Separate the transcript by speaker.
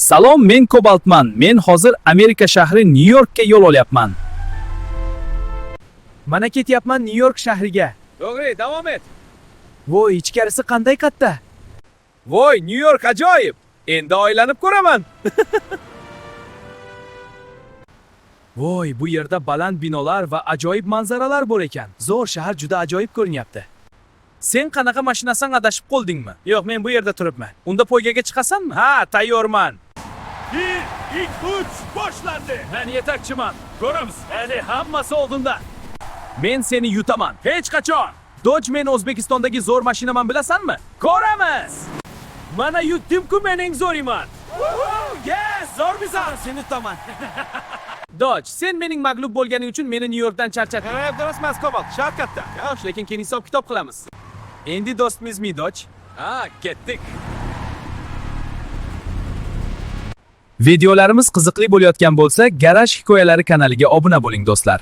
Speaker 1: Salom, men Kobaltman. Men hozir Amerika shahri Nyu-Yorkka yo'l olyapman. Mana ketyapman Nyu-York shahriga.
Speaker 2: To'g'ri, davom et.
Speaker 1: Voy, ichkarisi qanday katta.
Speaker 2: Voy, Nyu-York ajoyib. Endi aylanib ko'raman.
Speaker 1: Voy, bu yerda baland binolar va ajoyib manzaralar bor ekan. Zo'r shahar juda ajoyib ko'rinyapti.
Speaker 2: Sen qanaqa mashinasan adashib qoldingmi?
Speaker 1: Yo'q, men bu yerda turibman.
Speaker 2: Unda poygaga chiqasanmi? Ha, tayyorman.
Speaker 3: 1, 2, 3 boshlandi.
Speaker 2: Men yetakchiman. Ko'ramiz. Hali hammasi oldinda. Men seni yutaman. Hech qachon. Dodge men O'zbekistondagi zo'r mashinaman bilasanmi? Ko'ramiz. Mana yutdim-ku men eng zo'riman. Yes, zo'rmisan.
Speaker 1: Seni tutaman.
Speaker 2: Dodge, sen mening mag'lub bo'lganing uchun meni Nyu-Yorkdan charchatding.
Speaker 3: Emas, Kobalt, shart katta.
Speaker 2: Yaxshi, lekin keyin hisob kitob qilamiz.
Speaker 1: Endi do'stmizmi, Dodge?
Speaker 2: Ha, ketdik.
Speaker 1: Videolarimiz qiziqli bo'layotgan bo'lsa, Garaj hikoyalari kanaliga obuna bo'ling do'stlar.